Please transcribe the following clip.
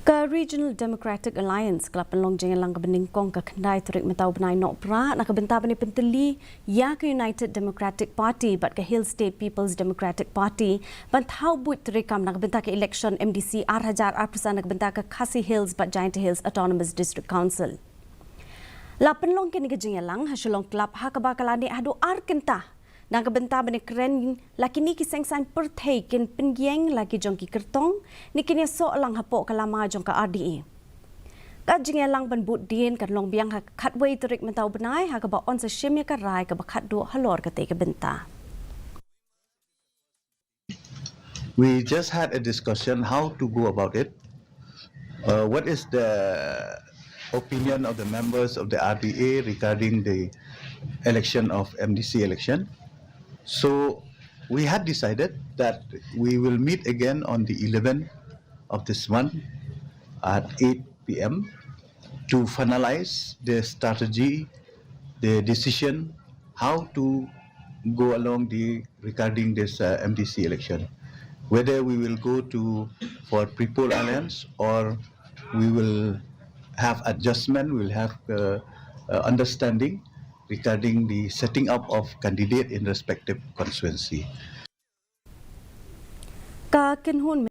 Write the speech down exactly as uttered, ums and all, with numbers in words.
Ka Regional Democratic Alliance ka la pynlong jingïalang kaba nyngkong ka khyndai tarik mynta u bnai Nohprah na ka bynta ban pyntylli ïa ka United Democratic Party bad ka Hill State People's Democratic Party ban thaw buit treikam na ka bynta ka election M D C ar hajar arphew san na ka bynta ka Khasi Hills bad Jaintia Hills Autonomous District Council. La pynlong kane ka jingïalang ha Shillong Club ha kaba ka la neh haduh ar kynta na ka bynta ban kren la kine ki seng saiñ pyrthei kin pynïeng la ki jong ki kyrtong ne kin ïasoh lang hapoh ka lama jong ka R D A. Ka jingïalang ban bud dien kan long biang ha khatwei tarik mynta u bnai ha kaba yn sa shim ïa ka rai kaba khatduh halor katei ka bynta. We just had a discussion how to go about it. Uh, what is the opinion of the members of the R D A regarding the election of M D C election? So we had decided that we will meet again on the eleventh of this month at eight p.m. to finalize the strategy, the decision, how to go along the regarding this uh, M D C election. Whether we will go to for pre-poll alliance or we will have adjustment, we will have uh, uh, understanding regarding the setting up of candidate in respective constituency. Ka kynhun